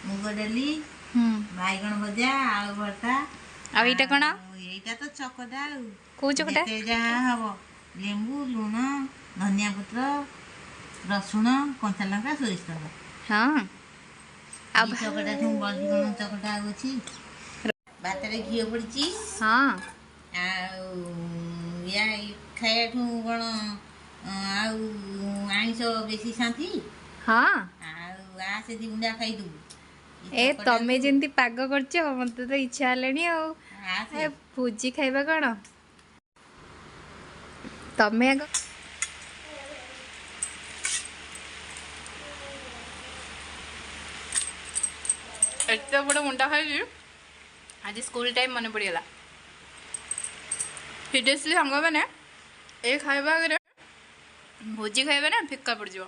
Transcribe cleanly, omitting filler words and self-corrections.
ମୁଗ ଡାଲି, ବାଇଗଣ ଭଜା, ଆଳୁ ଭର୍ତ୍ତା। ଆଉ ଏଇଟା କ'ଣ? ଏଇଟା ତ ଚକଟା। ଆଉ କୋଉ ଚକଟା? ଯାହା ହବ, ଲେମ୍ବୁ, ଲୁଣ, ଧନିଆ ପତ୍ର, ରସୁଣ, କଞ୍ଚା ଲଙ୍କା, ସୋରିଷ ତେଲ। ହଁ, ଆଉ ଚକଟା ବାଇଗଣ ଚକଟା ଅଛି, ଭାତରେ ଘିଅ ପଡ଼ିଛି। ହଁ, ଆଉ ୟା ଖାଇବାଠୁ କ'ଣ ଆଉ ଆଇଁଷ ବେଶୀ ଶାନ୍ତି? ହଁ, ଆଉ ଆସେ ଦି ଗୁଣ୍ଡା ଖାଇଦେବୁ। ଏ ତମେ ଯେମିତି ପାଗ କରିଛ, ମତେ ତ ଇଚ୍ଛା ହେଲାଣି। ଆଉ ଭୋଜି ଖାଇବା କ'ଣ? ତମେ ଆଗ ଏତେ ବଡ଼ ମୁଣ୍ଡା ଖାଇଲି, ଆଜି ସ୍କୁଲ ଟାଇମ୍ ମନେ ପଡ଼ିଗଲା। ସିରିୟସଲି ସାଙ୍ଗମାନେ, ଏ ଖାଇବା ଆଗରେ ଭୋଜି ଖାଇବା ନା ଫିକା ପଡ଼ିଯିବ।